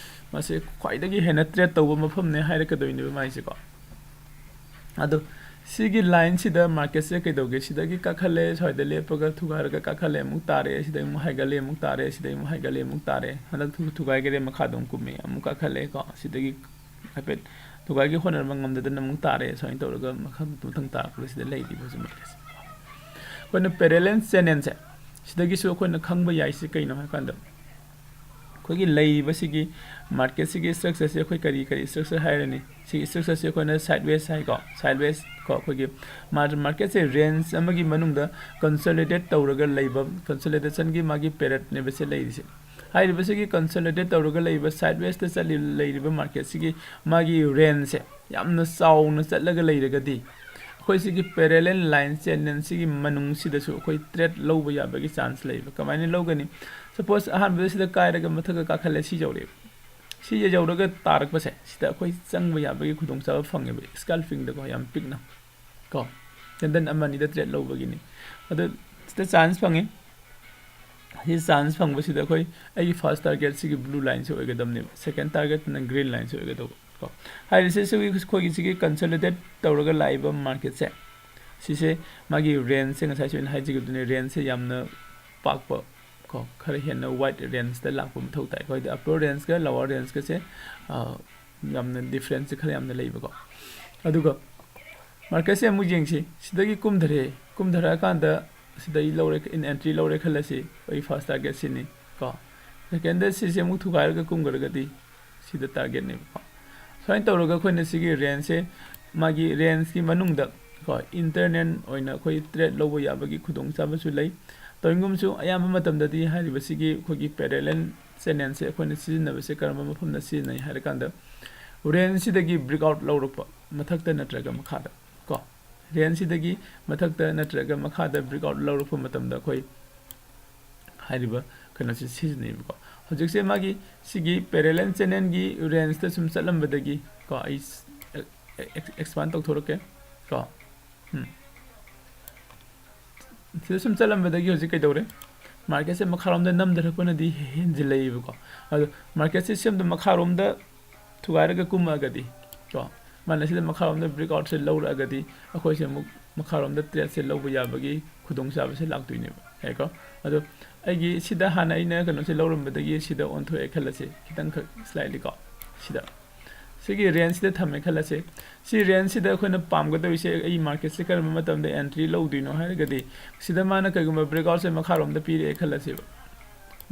ꯃꯁꯤ ꯈ꯭ꯋꯥꯏꯗꯒꯤ ꯍꯦꯟꯅ ꯇ꯭ꯔꯦꯠ ꯇꯧꯕ ꯃꯐꯝꯅꯦ ꯍꯥꯏꯔꯛꯀꯗꯣꯏꯅꯦꯕ ꯃꯥꯏꯁꯦꯀꯣ꯫ ꯑꯗꯣ ꯁꯤꯒꯤ ꯂꯥꯏꯟꯁꯤꯗ ꯃꯥꯔꯀꯦꯠꯁꯦ ꯀꯩꯗꯧꯒꯦ? ꯁꯤꯗꯒꯤ ꯀꯥꯈꯠꯂꯦ, ꯁ꯭ꯋꯥꯏꯗ ꯂꯦꯞꯄꯒ ꯊꯨꯒꯥꯏꯔꯒ ꯀꯥꯈꯠꯂꯦ, ꯑꯃꯨꯛ ꯇꯥꯔꯦ, ꯁꯤꯗꯩ ꯑꯃꯨꯛ ꯍꯥꯏꯒꯠꯂꯦ, ꯑꯃꯨꯛ ꯇꯥꯔꯦ, ꯁꯤꯗꯩ ꯑꯃꯨꯛ ꯍꯥꯏꯒꯠꯂꯦ, ꯑꯃꯨꯛ ꯇꯥꯔꯦ, ꯍꯟꯗꯛ ꯊꯨ-, ꯊꯨꯒꯥꯏꯈꯔꯦ, ꯃꯈꯥꯗ ꯑꯃꯨꯛ ꯀꯨꯝꯃꯦ, ꯑꯃꯨꯛ ꯀꯥꯈꯠꯂꯦ ꯀꯣ, ꯁꯤꯗꯒꯤ ꯍꯥꯏꯐꯦꯠ ꯊꯨꯒꯥꯏꯒꯦ ꯍꯣꯠꯅꯔꯝꯕ ꯉꯝꯗꯗꯅ ꯑꯃꯨꯛ ꯇꯥꯔꯦ꯫ ꯁꯨꯃꯥꯏꯅ ꯇꯧꯔꯒ ꯃꯈꯜ ꯃꯊꯪ ꯇꯥꯔꯛꯄꯗ ꯁꯤꯗ ꯂꯩꯔꯤꯕ ꯍꯧꯖꯤꯛ ꯃꯥꯔꯀꯦꯠꯁꯦ꯫ ꯑꯩꯈꯣꯏꯅ ꯄꯦꯔꯦꯂꯦꯜ ꯆꯦꯅꯦꯜꯁꯦ ꯁꯤꯗꯒꯤꯁꯨ ꯑꯩꯈꯣꯏꯅ ꯈꯪꯕ ꯌꯥꯏꯁꯤ ꯀꯩꯅꯣ ꯍꯥꯏ ꯀꯥꯟꯗ, ꯑꯩꯈꯣꯏꯒꯤ ꯂꯩꯔꯤꯕꯁꯤꯒꯤ ꯃꯥꯔꯀꯦꯠꯁꯤꯒꯤ ꯁ꯭ꯇ꯭ꯔꯛꯆꯔꯁꯦ ꯑꯩꯈꯣꯏ ꯀꯔꯤ ꯀꯔꯤ ꯁ꯭ꯇ꯭ꯔꯛꯆꯔ ꯍꯥꯏꯔꯅꯤ? ꯁꯤꯒꯤ ꯁ꯭ꯇ꯭ꯔꯛꯆꯔꯁꯦ ꯑꯩꯈꯣꯏꯅ ꯁꯥꯏꯠ ꯋꯦꯁ ꯍꯥꯏꯀꯣ, ꯁꯥꯏꯠ ꯋꯦꯁ ꯀꯣ, ꯑꯩꯈꯣꯏꯒꯤ ꯃꯥꯔꯀꯦꯠꯁꯦ ꯔꯦꯟꯖ ꯑꯃꯒꯤ ꯃꯅꯨꯡꯗ ꯀꯟꯁꯣꯂꯤꯗꯦꯠ ꯇꯧꯔꯒ ꯂꯩꯕ, ꯀꯟꯁꯣꯂꯤꯗꯦꯁꯟꯒꯤ ꯃꯥꯒꯤ ꯄꯦꯔꯠꯅꯦꯕ ꯁꯤ ꯂꯩꯔꯤꯁꯦ꯫ ꯍꯥꯏꯔꯤꯕꯁꯤꯒꯤ ꯀꯟꯁꯣꯂꯤꯗꯦꯠ ꯇꯧꯔꯒ ꯂꯩꯕ, ꯁꯥꯏꯠ ꯋꯦꯁꯇ ꯆꯠꯂꯤ ꯂꯩꯔꯤꯕ ꯃꯥꯔꯀꯦꯠꯁꯤꯒꯤ ꯃꯥꯒꯤ ꯔꯦꯟꯖꯁꯦ ꯌꯥꯝꯅ ꯆꯥꯎꯅ ꯆꯠꯂꯒ ꯂꯩꯔꯒꯗꯤ, ꯑꯩꯈꯣꯏ ꯁꯤꯒꯤ ꯄꯦꯔꯦꯂꯦꯜ ꯂꯥꯏꯟ ꯆꯦꯅꯦꯜꯁꯤꯒꯤ ꯃꯅꯨꯡꯁꯤꯗꯁꯨ ꯑꯩꯈꯣꯏ ꯇ꯭ꯔꯦꯠ ꯂꯧꯕ ꯌꯥꯕꯒꯤ ꯆꯥꯟꯁ ꯂꯩꯌꯦꯕ꯫ ꯀꯃꯥꯏꯅ ꯂꯧꯒꯅꯤ? ꯁꯄꯣꯁ, ꯑꯍꯥꯟꯕꯗ ꯁꯤꯗ ꯀꯥꯏꯔꯒ ꯃꯊꯛꯇ ꯀꯥꯈꯠꯂꯦ, ꯁꯤ ꯌꯧꯔꯛꯑꯦꯕ꯫ ꯁꯤ ꯌꯧꯔꯒ ꯇꯥꯔꯛꯄꯁꯦ, ꯁꯤꯗ ꯑꯩꯈꯣꯏ ꯆꯪꯕ ꯌꯥꯕꯒꯤ ꯈꯨꯗꯣꯡꯆꯥꯕ ꯐꯪꯉꯦꯕ, ꯁ꯭ꯀꯦꯜꯄꯤꯡꯗꯀꯣ, ꯌꯥꯝ ꯄꯤꯛꯅ ꯀꯣ, ꯀꯦꯟꯗꯜ ꯑꯃ ꯑꯅꯤꯗ ꯇ꯭ꯔꯦꯠ ꯂꯧꯕꯒꯤꯅꯤ꯫ ꯑꯗꯣ ꯁꯤꯗ ꯆꯥꯟꯁ ꯐꯪꯉꯤ꯫ ꯁꯤ ꯆꯥꯟꯁ ꯐꯪꯕꯁꯤꯗ ꯑꯩꯈꯣꯏ, ꯑꯩꯒꯤ ꯐꯥꯔꯁ ꯇꯥꯔꯒꯦꯠ ꯁꯤꯒꯤ ꯕ꯭ꯂꯨ ꯂꯥꯏꯟꯁꯦ ꯑꯣꯏꯒꯗꯕꯅꯦꯕ, ꯁꯦꯀꯦꯟ ꯇꯥꯔꯒꯦꯠꯅ ꯒ꯭ꯔꯤꯟ ꯂꯥꯏꯟꯁꯦ ꯑꯣꯏꯒꯗꯧꯕ ꯀꯣ꯫ ꯍꯥꯏꯔꯤꯁꯦ ꯁꯤꯒꯤ, ꯑꯩꯈꯣꯏꯒꯤ ꯁꯤꯒꯤ ꯀꯟꯁꯣꯂꯤꯗꯦꯠ ꯇꯧꯔꯒ ꯂꯥꯛꯏꯕ ꯃꯥꯔꯀꯦꯠꯁꯦ, ꯁꯤꯁꯦ ꯃꯥꯒꯤ ꯔꯦꯟꯖꯁꯦ ꯉꯁꯥꯏꯁꯨ ꯑꯩꯅ ꯍꯥꯏꯖꯈꯤꯕꯗꯨꯅꯦ, ꯔꯦꯟꯖꯁꯦ ꯌꯥꯝꯅ ꯄꯥꯛꯄ ꯀꯣ, ꯈꯔ ꯍꯦꯟꯅ ꯋꯥꯏꯠ ꯔꯦꯟꯖꯇ ꯂꯥꯛꯄ ꯃꯊꯧ ꯇꯥꯏ꯫ ꯑꯩꯈꯣꯏꯗꯤ ꯑꯞꯄꯔ ꯔꯦꯟꯖꯀ ꯂꯣꯋꯔ ꯔꯦꯟꯖꯀꯁꯦ ꯌꯥꯝꯅ ꯗꯤꯐ꯭ꯔꯦꯟꯁꯁꯦ ꯈꯔ ꯌꯥꯝꯅ ꯂꯩꯕꯀꯣ꯫ ꯑꯗꯨꯒ ꯃꯥꯔꯀꯦꯠꯁꯦ ꯑꯃꯨꯛ ꯌꯦꯡꯁꯤ꯫ ꯁꯤꯗꯒꯤ ꯀꯨꯝꯊꯔꯛꯑꯦ, ꯀꯨꯝꯊꯔꯛꯑꯀꯥꯟꯗ ꯁꯤꯗ ꯑꯩ ꯂꯧꯔꯦ, ꯑꯦꯟꯇ꯭ꯔꯤ ꯂꯧꯔꯦ ꯈꯜꯂꯁꯤ꯫ ꯑꯩ ꯐꯥꯔꯁ ꯇꯥꯔꯒꯦꯠ ꯁꯤꯅꯤ ꯀꯣ꯫ ꯁꯦꯀꯦꯟꯗ ꯁꯤꯁꯦ ꯑꯃꯨꯛ ꯊꯨꯒꯥꯏꯔꯒ ꯀꯨꯝꯈ꯭ꯔꯒꯗꯤ ꯁꯤꯗ ꯇꯥꯔꯒꯦꯠꯅꯦꯕꯀꯣ꯫ ꯁꯨꯃꯥꯏꯅ ꯇꯧꯔꯒ ꯑꯩꯈꯣꯏꯅ ꯁꯤꯒꯤ ꯔꯦꯟꯖꯁꯦ, ꯃꯥꯒꯤ ꯔꯦꯟꯖꯀꯤ ꯃꯅꯨꯡꯗ ꯀꯣ, ꯏꯟꯇꯔꯅꯦꯜ ꯑꯣꯏꯅ ꯑꯩꯈꯣꯏ ꯇ꯭ꯔꯦꯠ ꯂꯧꯕ ꯌꯥꯕꯒꯤ ꯈꯨꯗꯣꯡꯆꯥꯕꯁꯨ ꯂꯩ꯫ ꯇꯧꯏꯒꯨꯝꯕꯁꯨ ꯑꯌꯥꯝꯕ ꯃꯇꯝꯗꯗꯤ ꯍꯥꯏꯔꯤꯕ ꯁꯤꯒꯤ ꯑꯩꯈꯣꯏꯒꯤ ꯄꯦꯔꯦꯂꯦꯜ ꯆꯦꯅꯦꯜꯁꯦ ꯑꯩꯈꯣꯏꯅ ꯁꯤꯖꯤꯟꯅꯕꯁꯦ ꯀꯔꯝꯕ ꯃꯐꯝꯗ ꯁꯤꯖꯤꯟꯅꯩ ꯍꯥꯏꯔꯀꯥꯟꯗ, ꯔꯦꯟꯖꯁꯤꯗꯒꯤ ꯕ꯭ꯔꯦꯛ ꯑꯥꯎꯠ ꯂꯧꯔꯛꯄ ꯃꯊꯛꯇ ꯅꯠꯇ꯭ꯔꯒ ꯃꯈꯥꯗ ꯀꯣ, ꯔꯦꯟꯖꯁꯤꯗꯒꯤ ꯃꯊꯛꯇ ꯅꯠꯇ꯭ꯔꯒ ꯃꯈꯥꯗ ꯕ꯭ꯔꯦꯛ ꯑꯥꯎꯠ ꯂꯧꯔꯛꯄ ꯃꯇꯝꯗ ꯑꯩꯈꯣꯏ ꯍꯥꯏꯔꯤꯕ ꯀꯩꯅꯣꯁꯦ ꯁꯤꯖꯤꯟꯅꯩꯕꯀꯣ꯫ ꯍꯧꯖꯤꯛꯁꯦ ꯃꯥꯒꯤ ꯁꯤꯒꯤ ꯄꯦꯔꯦꯂꯦꯜ ꯆꯦꯅꯦꯜꯒꯤ ꯔꯦꯟꯖꯇ ꯁꯨꯝ ꯆꯠꯂꯝꯕꯗꯒꯤ ꯀꯣ, ꯑꯩ ꯑꯦꯛꯁꯄꯥꯟ ꯇꯧꯊꯣꯔꯛꯀꯦ ꯀꯣ꯫ ꯎꯝ꯫ ꯁꯤꯗ ꯁꯨꯝ ꯆꯠꯂꯝꯕꯗꯒꯤ ꯍꯧꯖꯤꯛ ꯀꯩꯗꯧꯔꯦ? ꯃꯥꯔꯀꯦꯠꯁꯦ ꯃꯈꯥꯔꯣꯝꯗ ꯅꯝꯊꯔꯛꯄꯅꯗꯤ ꯍꯦꯟꯖꯤꯜꯂꯛꯏꯕꯀꯣ꯫ ꯑꯗꯣ ꯃꯥꯔꯀꯦꯠꯁꯦ ꯁꯤꯝꯗ ꯃꯈꯥꯔꯣꯝꯗ ꯊꯨꯒꯥꯏꯔꯒ ꯀꯨꯝꯃꯛꯑꯒꯗꯤ ꯀꯣ, ꯃꯥꯅ ꯁꯤꯗ ꯃꯈꯥꯔꯣꯝꯗ ꯕ꯭ꯔꯦꯛ ꯑꯥꯎꯠꯁꯦ ꯂꯧꯔꯛꯑꯒꯗꯤ ꯑꯩꯈꯣꯏꯁꯦ ꯑꯃꯨꯛ ꯃꯈꯥꯔꯣꯝꯗ ꯇ꯭ꯔꯦꯠꯁꯦ ꯂꯧꯕ ꯌꯥꯕꯒꯤ ꯈꯨꯗꯣꯡꯆꯥꯕꯁꯦ ꯂꯥꯛꯇꯣꯏꯅꯦꯕ, ꯌꯥꯏꯀꯣ? ꯑꯗꯣ ꯑꯩꯒꯤ ꯁꯤꯗ ꯍꯥꯟꯅ ꯑꯩꯅ ꯀꯩꯅꯣꯁꯦ ꯂꯧꯔꯝꯕꯗꯒꯤ ꯁꯤꯗ ꯑꯣꯟꯊꯣꯛꯑꯦ ꯈꯜꯂꯁꯦ, ꯈꯤꯇꯪꯈꯛ ꯁ꯭ꯂꯥꯏꯠꯂꯤꯀꯣ, ꯁꯤꯗ ꯁꯤꯒꯤ ꯔꯦꯟꯖꯁꯤꯗ ꯊꯝꯃꯦ ꯈꯜꯂꯁꯦ꯫ ꯁꯤ ꯔꯦꯟꯖꯁꯤꯗ ꯑꯩꯈꯣꯏꯅ ꯄꯥꯝꯒꯗꯧꯔꯤꯁꯦ, ꯑꯩ ꯃꯥꯔꯀꯦꯠꯁꯦ ꯀꯔꯝꯕ ꯃꯇꯝꯗ ꯑꯦꯟꯇ꯭ꯔꯤ ꯂꯧꯗꯣꯏꯅꯣ ꯍꯥꯏꯔꯒꯗꯤ, ꯁꯤꯗ ꯃꯥꯅ ꯀꯩꯒꯨꯝꯕ ꯕ꯭ꯔꯦꯛ ꯑꯥꯎꯠꯁꯦ ꯃꯈꯥꯔꯣꯝꯗ ꯄꯤꯔꯛꯑꯦ ꯈꯜꯂꯁꯦꯕ,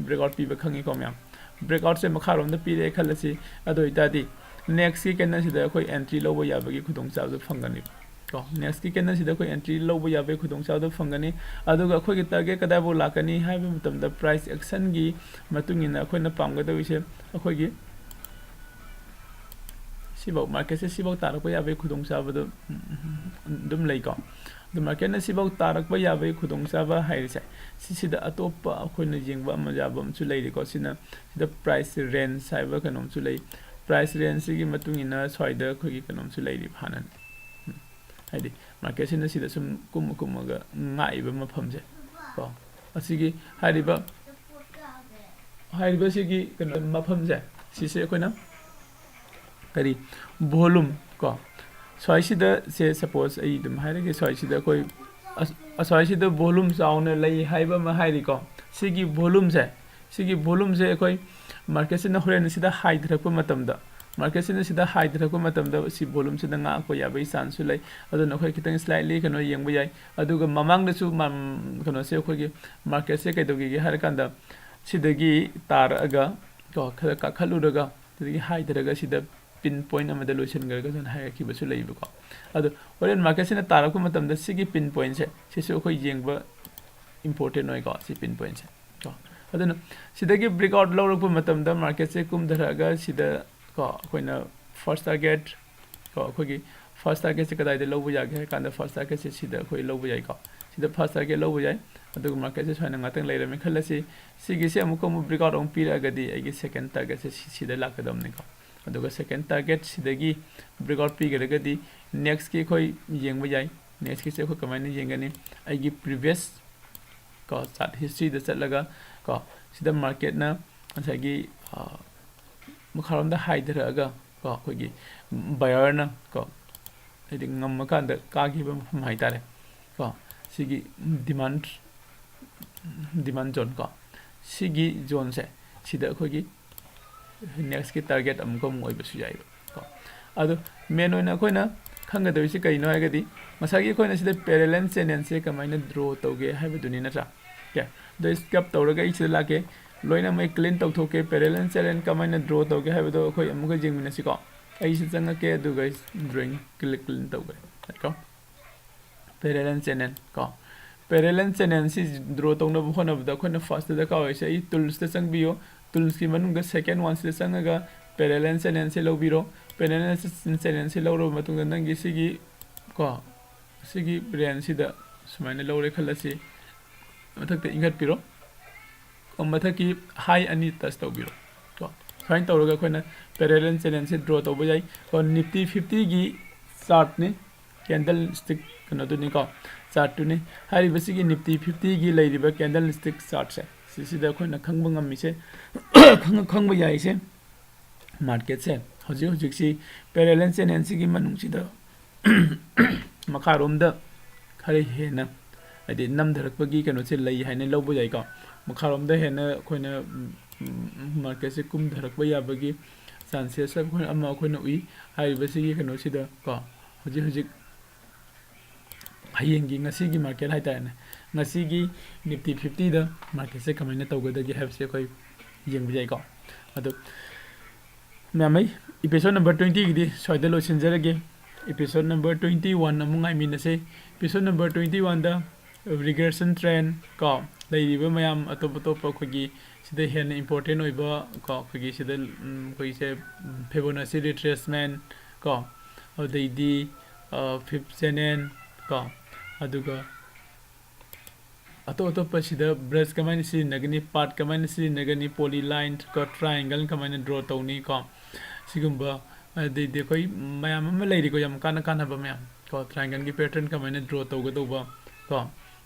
ꯕ꯭ꯔꯦꯛ ꯑꯥꯎꯠ ꯄꯤꯕ ꯈꯪꯉꯤꯀꯣ ꯃꯌꯥꯝ, ꯕ꯭ꯔꯦꯛ ꯑꯥꯎꯠꯁꯦ ꯃꯈꯥꯔꯣꯝꯗ ꯄꯤꯔꯛꯑꯦ ꯈꯜꯂꯁꯤ꯫ ꯑꯗꯨ ꯑꯣꯏꯇꯥꯔꯗꯤ ꯅꯦꯛꯁꯀꯤ ꯀꯦꯟꯗꯜꯁꯤꯗ ꯑꯩꯈꯣꯏ ꯑꯦꯟꯇ꯭ꯔꯤ ꯂꯧꯕ ꯌꯥꯕꯒꯤ ꯈꯨꯗꯣꯡꯆꯥꯕꯗꯨ ꯐꯪꯒꯅꯤ ꯀꯣ꯫ ꯅꯦꯛꯁꯀꯤ ꯀꯦꯟꯗꯜꯁꯤꯗ ꯑꯩꯈꯣꯏ ꯑꯦꯟꯇ꯭ꯔꯤ ꯂꯧꯕ ꯌꯥꯕꯒꯤ ꯈꯨꯗꯣꯡꯆꯥꯕꯗꯨ ꯐꯪꯒꯅꯤ꯫ ꯑꯗꯨꯒ ꯑꯩꯈꯣꯏꯒꯤ ꯇꯥꯔꯒꯦꯠ ꯀꯗꯥꯏꯐꯥꯎ ꯂꯥꯛꯀꯅꯤ ꯍꯥꯏꯕ ꯃꯇꯝꯗ, ꯄ꯭ꯔꯥꯏꯁ ꯑꯦꯛꯁꯟꯒꯤ ꯃꯇꯨꯡ ꯏꯟꯅ ꯑꯩꯈꯣꯏꯅ ꯄꯥꯝꯒꯗꯧꯔꯤꯁꯦ, ꯑꯩꯈꯣꯏꯒꯤ ꯁꯤꯐꯧ, ꯃꯥꯔꯀꯦꯠꯁꯦ ꯁꯤꯐꯧ ꯇꯥꯔꯛꯄ ꯌꯥꯕꯒꯤ ꯈꯨꯗꯣꯡꯆꯥꯕꯗꯣ, ꯎꯝ, ꯑꯗꯨꯝ ꯂꯩꯀꯣ꯫ ꯑꯗꯨ ꯃꯥꯔꯀꯦꯠꯅ ꯁꯤꯐꯧ ꯇꯥꯔꯛꯄ ꯌꯥꯕꯒꯤ ꯈꯨꯗꯣꯡꯆꯥꯕ ꯍꯥꯏꯔꯤꯁꯦ, ꯁꯤꯁꯤꯗ ꯑꯇꯣꯞꯄ ꯑꯩꯈꯣꯏꯅ ꯌꯦꯡꯕ ꯑꯃ ꯌꯥꯕ ꯑꯃꯁꯨ ꯂꯩꯔꯤꯀꯣ꯫ ꯁꯤꯅ, ꯁꯤꯗ ꯄ꯭ꯔꯥꯏꯁ ꯔꯦꯟꯖ ꯍꯥꯏꯕ ꯀꯩꯅꯣꯝꯁꯨ ꯂꯩ꯫ ꯄ꯭ꯔꯥꯏꯁ ꯔꯦꯟꯖꯁꯤꯒꯤ ꯃꯇꯨꯡ ꯏꯟꯅ ꯁ꯭ꯋꯥꯏꯗ ꯑꯩꯈꯣꯏꯒꯤ ꯀꯩꯅꯣꯝꯁꯨ ꯂꯩꯔꯤꯕ ꯍꯥꯟꯅ꯫ ꯎꯝ꯫ ꯍꯥꯏꯗꯤ ꯃꯥꯔꯀꯦꯠꯁꯤꯅ ꯁꯤꯗ ꯁꯨꯝ ꯀꯨꯝꯃ ꯀꯨꯝꯃꯒ ꯉꯥꯛꯏꯕ ꯃꯐꯝꯁꯦ ꯀꯣ꯫ ꯑꯁꯤꯒꯤ ꯍꯥꯏꯔꯤꯕ, ꯍꯥꯏꯔꯤꯕ ꯁꯤꯒꯤ ꯀꯩꯅꯣ ꯃꯐꯝꯁꯦ, ꯁꯤꯁꯦ ꯑꯩꯈꯣꯏꯅ ꯀꯔꯤ, ꯚꯣꯂꯨꯝ ꯀꯣ, ꯁ꯭ꯋꯥꯏꯁꯤꯗ ꯁꯦ, ꯁꯄꯣꯁ ꯑꯩ ꯑꯗꯨꯝ ꯍꯥꯏꯔꯒꯦ, ꯁ꯭ꯋꯥꯏꯁꯤꯗ ꯑꯩꯈꯣꯏ ꯑꯁ-, ꯑꯁ꯭ꯋꯥꯏꯁꯤꯗ ꯚꯣꯂꯨꯝ ꯆꯥꯎꯅ ꯂꯩ ꯍꯥꯏꯕ ꯑꯃ ꯍꯥꯏꯔꯤꯀꯣ꯫ ꯁꯤꯒꯤ ꯚꯣꯂꯨꯝꯁꯦ, ꯁꯤꯒꯤ ꯚꯣꯂꯨꯝꯁꯦ ꯑꯩꯈꯣꯏ ꯃꯥꯔꯀꯦꯠꯁꯤꯅ ꯍꯣꯔꯦꯟ ꯁꯤꯗ ꯍꯥꯏꯊꯔꯛꯄ ꯃꯇꯝꯗ, ꯃꯥꯔꯀꯦꯠꯁꯤꯅ ꯁꯤꯗ ꯍꯥꯏꯊꯔꯛꯄ ꯃꯇꯝꯗ ꯁꯤ ꯚꯣꯂꯨꯝꯁꯤꯗ ꯉꯥꯛꯄ ꯌꯥꯕꯒꯤ ꯆꯥꯟꯁꯁꯨ ꯂꯩ꯫ ꯑꯗꯨꯅ ꯑꯩꯈꯣꯏ ꯈꯤꯇꯪ ꯁ꯭ꯂꯥꯏꯠꯂꯤ ꯀꯩꯅꯣ ꯌꯦꯡꯕ ꯌꯥꯏ꯫ ꯑꯗꯨꯒ ꯃꯃꯥꯡꯗꯁꯨ ꯃꯝ-, ꯀꯩꯅꯣꯁꯦ, ꯑꯩꯈꯣꯏꯒꯤ ꯃꯥꯔꯀꯦꯠꯁꯦ ꯀꯩꯗꯧꯒꯦ ꯍꯥꯏꯔꯀꯥꯟꯗ ꯁꯤꯗꯒꯤ ꯇꯥꯔꯛꯑꯒ ꯀꯣ, ꯈꯔ ꯀꯥꯈꯠꯂꯨꯔꯒ ꯁꯤꯗꯒꯤ ꯍꯥꯏꯊꯔꯒ ꯁꯤꯗ ꯄꯤꯟ ꯄꯣꯏꯟ ꯑꯃꯗ ꯂꯣꯏꯁꯤꯟꯈ꯭ꯔꯒꯁꯨ ꯍꯥꯏꯔꯛꯈꯤꯕꯁꯨ ꯂꯩꯕꯀꯣ꯫ ꯑꯗꯣ ꯍꯣꯔꯦꯟ ꯃꯥꯔꯀꯦꯠꯁꯤꯅ ꯇꯥꯔꯛꯄ ꯃꯇꯝꯗ ꯁꯤꯒꯤ ꯄꯤꯟ ꯄꯣꯏꯟꯁꯦ, ꯁꯤꯁꯨ ꯑꯩꯈꯣꯏ ꯌꯦꯡꯕ ꯏꯝꯄꯣꯔꯇꯦꯟ ꯑꯣꯏꯀꯣ, ꯁꯤ ꯄꯤꯟ ꯄꯣꯏꯟꯁꯦ ꯀꯣ꯫ ꯑꯗꯨꯅ ꯁꯤꯗꯒꯤ ꯕ꯭ꯔꯦꯛ ꯑꯥꯎꯠ ꯂꯧꯔꯛꯄ ꯃꯇꯝꯗ ꯃꯥꯔꯀꯦꯠꯁꯦ ꯀꯨꯝꯊꯔꯛꯑꯒ ꯁꯤꯗ ꯀꯣ, ꯑꯩꯈꯣꯏꯅ ꯐꯥꯔꯁ ꯇꯥꯔꯒꯦꯠ ꯀꯣ, ꯑꯩꯈꯣꯏꯒꯤ ꯐꯥꯔꯁ ꯇꯥꯔꯒꯦꯠꯁꯦ ꯀꯗꯥꯏꯗ ꯂꯧꯕ ꯌꯥꯒꯦ ꯍꯥꯏ ꯀꯥꯟꯗ, ꯐꯥꯔꯁ ꯇꯥꯔꯒꯦꯠꯁꯦ ꯁꯤꯗ ꯑꯩꯈꯣꯏ ꯂꯧꯕ ꯌꯥꯏꯀꯣ꯫ ꯁꯤꯗ ꯐꯥꯔꯁ ꯇꯥꯔꯒꯦꯠ ꯂꯧꯕ ꯌꯥꯏ꯫ ꯑꯗꯨꯒ ꯃꯥꯔꯀꯦꯠꯁꯦ ꯁꯨꯃꯥꯏꯅ ꯉꯥꯛꯇꯪ ꯂꯩꯔꯝꯃꯦ ꯈꯜꯂꯁꯤ꯫ ꯁꯤꯒꯤꯁꯦ ꯑꯃꯨꯛꯀ ꯑꯃꯨꯛ ꯕ꯭ꯔꯦꯛ ꯑꯥꯎꯠ ꯑꯃꯨꯛ ꯄꯤꯔꯛꯑꯒꯗꯤ ꯑꯩꯒꯤ ꯁꯦꯀꯦꯟ ꯇꯥꯔꯒꯦꯠꯁꯦ ꯁꯤ-, ꯁꯤꯗ ꯂꯥꯛꯀꯗꯕꯅꯤꯀꯣ꯫ ꯑꯗꯨꯒ ꯁꯦꯀꯦꯟ ꯇꯥꯔꯒꯦꯠ ꯁꯤꯗꯒꯤ ꯕ꯭ꯔꯦꯛ ꯑꯥꯎꯠ ꯄꯤꯈ꯭ꯔꯒꯗꯤ ꯅꯦꯛꯁꯀꯤ ꯑꯩꯈꯣꯏ ꯌꯦꯡꯕ ꯌꯥꯏ꯫ ꯅꯦꯛꯁꯀꯤꯁꯦ ꯑꯩꯈꯣꯏ ꯀꯃꯥꯏꯅ ꯌꯦꯡꯒꯅꯤ? ꯑꯩꯒꯤ ꯄ꯭ꯔꯤꯚꯤꯌꯁ ꯀꯣ, ꯆꯥꯔꯠ ꯍꯤꯁꯇ꯭ꯔꯤꯗ ꯆꯠꯂꯒ ꯀꯣ, ꯁꯤꯗ ꯃꯥꯔꯀꯦꯠꯅ ꯉꯁꯥꯏꯒꯤ, ꯑ, ꯃꯈꯥꯔꯣꯝꯗ ꯍꯥꯏꯊꯔꯛꯑꯒ ꯀꯣ, ꯑꯩꯈꯣꯏꯒꯤ ꯕꯌꯔꯅ ꯀꯣ, ꯍꯥꯏꯗꯤ ꯉꯝꯃꯀꯥꯟꯗ ꯀꯥꯈꯤꯕ ꯃꯐꯝ ꯍꯥꯏꯇꯥꯔꯦ ꯀꯣ, ꯁꯤꯒꯤ ꯗꯤꯃꯥꯟ, ꯗꯤꯃꯥꯟ ꯖꯣꯟ ꯀꯣ, ꯁꯤꯒꯤ ꯖꯣꯟꯁꯦ ꯁꯤꯗ ꯑꯩꯈꯣꯏꯒꯤ ꯅꯦꯛꯁꯀꯤ ꯇꯥꯔꯒꯦꯠ ꯑꯃꯨꯛꯀ ꯑꯃꯨꯛ ꯑꯣꯏꯕꯁꯨ ꯌꯥꯏꯕ ꯀꯣ꯫ ꯑꯗꯣ ꯃꯦꯟ ꯑꯣꯏꯅ ꯑꯩꯈꯣꯏꯅ ꯈꯪꯒꯗꯧꯔꯤꯁꯤ ꯀꯔꯤꯅꯣ ꯍꯥꯏꯔꯒꯗꯤ, ꯉꯁꯥꯏꯒꯤ ꯑꯩꯈꯣꯏꯅ ꯁꯤꯗ ꯄꯦꯔꯦꯂꯦꯜ ꯆꯦꯅꯦꯜꯁꯦ ꯀꯃꯥꯏꯅ ꯗ꯭ꯔꯣ ꯇꯧꯒꯦ ꯍꯥꯏꯕꯗꯨꯅꯤ, ꯅꯠꯇ꯭ꯔꯥ? ꯑꯣꯀꯦ, ꯑꯗꯣ ꯁ꯭ꯀꯤꯞ ꯇꯧꯔꯒ ꯑꯩ ꯁꯤꯗ ꯂꯥꯛꯀꯦ, ꯂꯣꯏꯅꯃꯛ ꯑꯩ ꯀ꯭ꯂꯤꯟ ꯇꯧꯊꯣꯛꯀꯦ꯫ ꯄꯦꯔꯦꯂꯦꯜ ꯆꯦꯅꯦꯜ ꯀꯃꯥꯏꯅ ꯗ꯭ꯔꯣ ꯇꯧꯒꯦ ꯍꯥꯏꯕꯗꯣ ꯑꯩꯈꯣꯏ ꯑꯃꯨꯛꯀ ꯌꯦꯡꯃꯤꯟꯅꯁꯤꯀꯣ꯫ ꯑꯩ ꯁꯤ ꯆꯪꯉꯛꯀꯦ, ꯑꯗꯨꯒ ꯑꯩ ꯗ꯭ꯔꯣꯌꯤꯡ ꯀ꯭ꯂꯤꯛ, ꯀ꯭ꯂꯤꯟ ꯇꯧꯒꯦ꯫ ꯌꯥꯏꯀꯣ? ꯄꯦꯔꯦꯂꯦꯜ ꯆꯦꯅꯦꯜ ꯀꯣ, ꯄꯦꯔꯦꯂꯦꯜ ꯆꯦꯅꯦꯜꯁꯤ ꯗ꯭ꯔꯣ ꯇꯧꯅꯕ ꯍꯣꯠꯅꯕꯗ ꯑꯩꯈꯣꯏꯅ ꯐꯥꯔꯁꯇ ꯗꯔꯀꯥꯔ ꯑꯣꯏꯔꯤꯁꯦ, ꯑꯩ ꯇꯨꯜꯁꯇ ꯆꯪꯕꯤꯌꯣ꯫ ꯇꯨꯜꯁꯀꯤ ꯃꯅꯨꯡꯗ ꯁꯦꯀꯦꯟ ꯋꯥꯟꯁꯤꯗ ꯆꯪꯉꯒ ꯄꯦꯔꯦꯂꯦꯜ ꯆꯦꯅꯦꯜꯁꯤ ꯂꯧꯕꯤꯔꯣ꯫ ꯄꯦꯔꯦꯂꯦꯜ ꯆꯦꯅꯦꯜꯁꯤ ꯂꯧꯔꯕ ꯃꯇꯨꯡꯗ ꯅꯪꯒꯤ ꯁꯤꯒꯤ ꯀꯣ, ꯁꯤꯒꯤ ꯔꯦꯟꯖꯁꯤꯗ ꯁꯨꯃꯥꯏꯅ ꯂꯧꯔꯦ ꯈꯜꯂꯁꯤ꯫ ꯃꯊꯛꯇ ꯏꯟꯈꯠꯄꯤꯔꯣ꯫ ꯃꯊꯛꯀꯤ ꯍꯥꯏ ꯑꯅꯤ ꯇꯆ ꯇꯧꯕꯤꯔꯣ꯫ ꯀꯣ, ꯁꯨꯃꯥꯏꯅ ꯇꯧꯔꯒ ꯑꯩꯈꯣꯏꯅ ꯄꯦꯔꯦꯂꯦꯜ ꯆꯦꯅꯦꯜꯁꯦ ꯗ꯭ꯔꯣ ꯇꯧꯕ ꯌꯥꯏ꯫ ꯀꯣ, ꯅꯤꯐꯇꯤ ꯐꯤꯐꯇꯤꯒꯤ ꯆꯥꯔꯠꯅꯤ, ꯀꯦꯟꯗꯜ ꯁ꯭ꯇꯤꯛ ꯀꯩꯅꯣꯗꯨꯅꯤꯀꯣ, ꯆꯥꯔꯠꯇꯨꯅꯤ꯫ ꯍꯥꯏꯔꯤꯕꯁꯤꯒꯤ ꯅꯤꯐꯇꯤ ꯐꯤꯐꯇꯤꯒꯤ ꯂꯩꯔꯤꯕ ꯀꯦꯟꯗꯜ ꯁ꯭ꯇꯤꯛ ꯆꯥꯔꯠꯁꯦ, ꯁꯤꯁꯤꯗ ꯑꯩꯈꯣꯏꯅ ꯈꯪꯕ ꯉꯝꯃꯤꯁꯦ, ꯈꯪ-, ꯈꯪꯕ ꯌꯥꯏꯁꯦ, ꯃꯥꯔꯀꯦꯠꯁꯦ ꯍꯧꯖꯤꯛ ꯍꯧꯖꯤꯛꯁꯤ ꯄꯦꯔꯦꯂꯦꯜ ꯆꯦꯅꯦꯜꯁꯤꯒꯤ ꯃꯅꯨꯡꯁꯤꯗ ꯃꯈꯥꯔꯣꯝꯗ ꯈꯔ ꯍꯦꯟꯅ, ꯍꯥꯏꯗꯤ, ꯅꯝꯊꯔꯛꯄꯒꯤ ꯀꯩꯅꯣꯁꯦ ꯂꯩ ꯍꯥꯏꯅ ꯂꯧꯕ ꯌꯥꯏꯀꯣ꯫ ꯃꯈꯥꯔꯣꯝꯗ ꯍꯦꯟꯅ ꯑꯩꯈꯣꯏꯅ ꯃꯥꯔꯀꯦꯠꯁꯦ ꯀꯨꯝꯊꯔꯛꯄ ꯌꯥꯕꯒꯤ ꯆꯥꯟꯁꯦꯁ ꯑꯩꯈꯣꯏ ꯑꯃ ꯑꯩꯈꯣꯏꯅ ꯎꯏ꯫ ꯍꯥꯏꯔꯤꯕꯁꯤꯒꯤ ꯀꯩꯅꯣꯁꯤꯗ ꯀꯣ, ꯍꯧꯖꯤꯛ ꯍꯧꯖꯤꯛ ꯍꯌꯦꯡꯒꯤ, ꯉꯁꯤꯒꯤ ꯃꯥꯔꯀꯦꯠ ꯍꯥꯏꯇꯥꯔꯦꯅꯦ, ꯉꯁꯤꯒꯤ ꯅꯤꯐꯇꯤ ꯐꯤꯐꯇꯤꯗ ꯃꯥꯔꯀꯦꯠꯁꯦ ꯀꯃꯥꯏꯅ ꯇꯧꯒꯗꯒꯦ ꯍꯥꯏꯕꯁꯦ ꯑꯩꯈꯣꯏ ꯌꯦꯡꯕ ꯌꯥꯏꯀꯣ꯫ ꯑꯗꯣ ꯃꯌꯥꯝ, ꯑꯩ ꯏꯄꯤꯁꯣꯠ ꯅꯝꯕꯔ ꯇ꯭ꯋꯦꯟꯇꯤꯒꯤꯗꯤ ꯁ꯭ꯋꯥꯏꯗ ꯂꯣꯏꯁꯤꯟꯖꯔꯒꯦ꯫ ꯏꯄꯤꯁꯣꯠ ꯅꯝꯕꯔ ꯇ꯭ꯋꯦꯟꯇꯤ ꯋꯥꯟ ꯑꯃꯨꯛ ꯉꯥꯏꯃꯤꯟꯅꯁꯦ꯫ ꯏꯄꯤꯁꯣꯠ ꯅꯝꯕꯔ ꯇ꯭ꯋꯦꯟꯇꯤ ꯋꯥꯟꯗ ꯔꯤꯒ꯭ꯔꯦꯁꯟ ꯇ꯭ꯔꯦꯟ ꯀꯣ, ꯂꯩꯔꯤꯕ ꯃꯌꯥꯝ ꯑꯇꯣꯞ ꯑꯇꯣꯞꯄ ꯑꯩꯈꯣꯏꯒꯤ ꯁꯤꯗ ꯍꯦꯟꯅ ꯏꯝꯄꯣꯔꯇꯦꯟ ꯑꯣꯏꯕ ꯀꯣ, ꯑꯩꯈꯣꯏꯒꯤ ꯁꯤꯗ, ꯎꯝ, ꯑꯩꯈꯣꯏꯒꯤꯁꯦ, ꯎꯝ, ꯐꯤꯕꯣꯅꯥꯆꯤ ꯔꯤꯇ꯭ꯔꯦꯁꯃꯦꯟ ꯀꯣ, ꯑꯗꯩꯗꯤ, ꯑ, ꯐꯤꯐ ꯆꯦꯅꯦꯜ ꯀꯣ, ꯑꯗꯨꯒ ꯑꯇꯣꯞ ꯑꯇꯣꯞꯄ ꯁꯤꯗ ꯕ꯭ꯔꯁ ꯀꯃꯥꯏꯅ ꯁꯤꯖꯤꯟꯅꯒꯅꯤ, ꯄꯥꯠ ꯀꯃꯥꯏꯅ ꯁꯤꯖꯤꯟꯅꯒꯅꯤ, ꯄꯣꯂꯤ ꯂꯥꯏꯟ ꯀꯣ, ꯇ꯭ꯔꯥꯏꯌꯦꯡꯒꯜ ꯀꯃꯥꯏꯅ ꯗ꯭ꯔꯣ ꯇꯧꯅꯤ ꯀꯣ, ꯁꯤꯒꯨꯝꯕ, ꯑꯗꯩꯗꯤ ꯑꯩꯈꯣꯏ ꯃꯌꯥꯝ ꯑꯃ ꯂꯩꯔꯤꯀꯣ, ꯌꯥꯝ ꯀꯥꯟꯅ ꯀꯥꯟꯅꯕ ꯃꯌꯥꯝ ꯀꯣ, ꯇ꯭ꯔꯥꯏꯌꯦꯡꯒꯜꯒꯤ ꯄꯦꯇꯔꯟ ꯀꯃꯥꯏꯅ ꯗ꯭ꯔꯣ ꯇꯧꯒꯗꯧꯕ ꯀꯣ,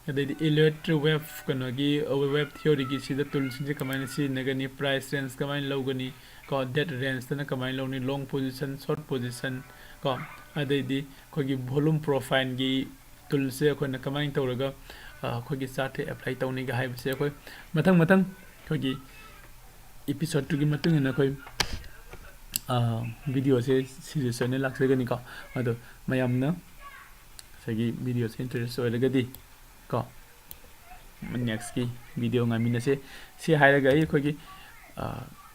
ꯑꯗꯩꯗꯤ ꯏꯂꯤꯌꯣꯠ ꯋꯦꯕ, ꯀꯩꯅꯣꯒꯤ, ꯋꯦꯕ ꯊꯤꯑꯣꯔꯤꯒꯤ ꯁꯤꯗ ꯇꯨꯜꯁꯤꯡꯁꯦ ꯀꯃꯥꯏꯅ ꯁꯤꯖꯤꯟꯅꯒꯅꯤ, ꯄ꯭ꯔꯥꯏꯁ ꯔꯦꯟꯖ ꯀꯃꯥꯏꯅ ꯂꯧꯒꯅꯤ ꯀꯣ, ꯗꯦꯠ ꯔꯦꯟꯖꯇꯅ ꯀꯃꯥꯏꯅ ꯂꯧꯅꯤ, ꯂꯣꯡ ꯄꯣꯖꯤꯁꯟ, ꯁꯣꯔꯠ ꯄꯣꯖꯤꯁꯟ ꯀꯣ, ꯑꯗꯩꯗꯤ ꯑꯩꯈꯣꯏꯒꯤ ꯚꯣꯂꯨꯝ ꯄ꯭ꯔꯣꯐꯥꯏꯜꯒꯤ ꯇꯨꯜꯁꯦ ꯑꯩꯈꯣꯏꯅ ꯀꯃꯥꯏꯅ ꯇꯧꯔꯒ, ꯑ, ꯑꯩꯈꯣꯏꯒꯤ ꯆꯥꯔꯠꯁꯦ ꯑꯦꯄ꯭ꯂꯥꯏ ꯇꯧꯅꯤꯒ ꯍꯥꯏꯕꯁꯦ ꯑꯩꯈꯣꯏ ꯃꯊꯪ ꯃꯊꯪ ꯑꯩꯈꯣꯏꯒꯤ ꯏꯄꯤꯁꯣꯠꯇꯨꯒꯤ ꯃꯇꯨꯡ ꯏꯟꯅ ꯑꯩꯈꯣꯏ, ꯑ, ꯚꯤꯗꯤꯑꯣꯁꯦ ꯁꯤꯔꯤꯁ ꯑꯣꯏꯅ ꯂꯥꯛꯆꯒꯅꯤꯀꯣ꯫ ꯑꯗꯣ ꯃꯌꯥꯝꯅ ꯉꯁꯥꯏꯒꯤ ꯚꯤꯗꯤꯑꯣꯁꯦ ꯏꯟꯇꯔꯦꯁ ꯑꯣꯏꯔꯒꯗꯤ ꯀꯣ, ꯅꯦꯛꯁꯀꯤ ꯚꯤꯗꯤꯑꯣ ꯉꯥꯏꯃꯤꯟꯅꯁꯦ꯫ ꯁꯤ ꯍꯥꯏꯔꯒ ꯑꯩ ꯑꯩꯈꯣꯏꯒꯤ, ꯑ,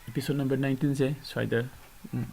ꯏꯄꯤꯁꯣꯠ ꯅꯝꯕꯔ ꯅꯥꯏꯟꯇꯤꯟꯁꯦ ꯁ꯭ꯋꯥꯏꯗ, ꯎꯝ,